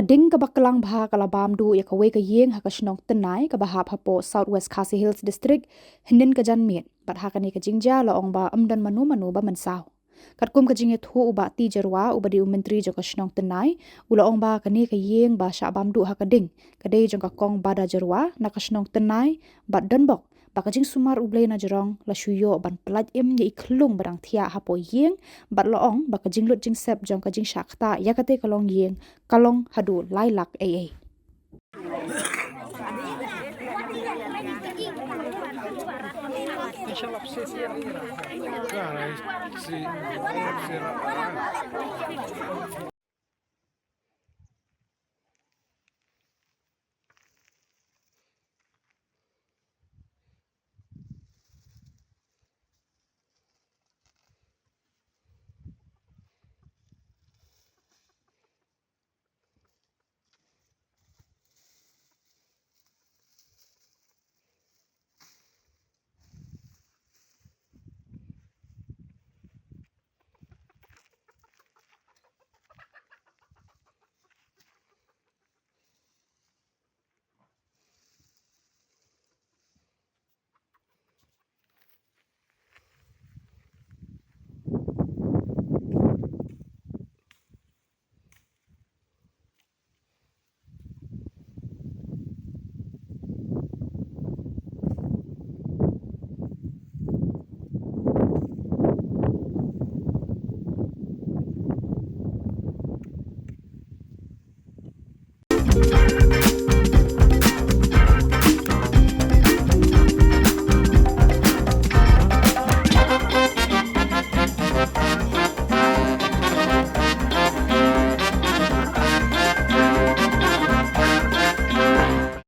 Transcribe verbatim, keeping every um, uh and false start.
Ka ding kaba klang bha ka la bam duh ïa kawei ka ïing ha ka shnong Tynai kaba hap hapoh South West Khasi Hills District hynnin ka janmiet, bad ha kane ka jingjia la ong ba ym don mano mano ba mynsaw. Katkum ka jingïathuh u Bah T Jyrwa uba dei u myntri jong ka shnong Tynai, u la ong ba kane ka ïing ba shah bam duh ha ka ding ka dei jong ka kong Bada Jyrwa na ka shnong Tynai bad donbok ba ka jingsumar U Blei na jrong la shu ïoh ban pyllait im ïa i khlung ba dang thiah hapoh ïing, bad la ong ba ka jinglut jingsep jong ka jingshah ktah ïa katei ka longïing ka long haduh lai lak ei ei.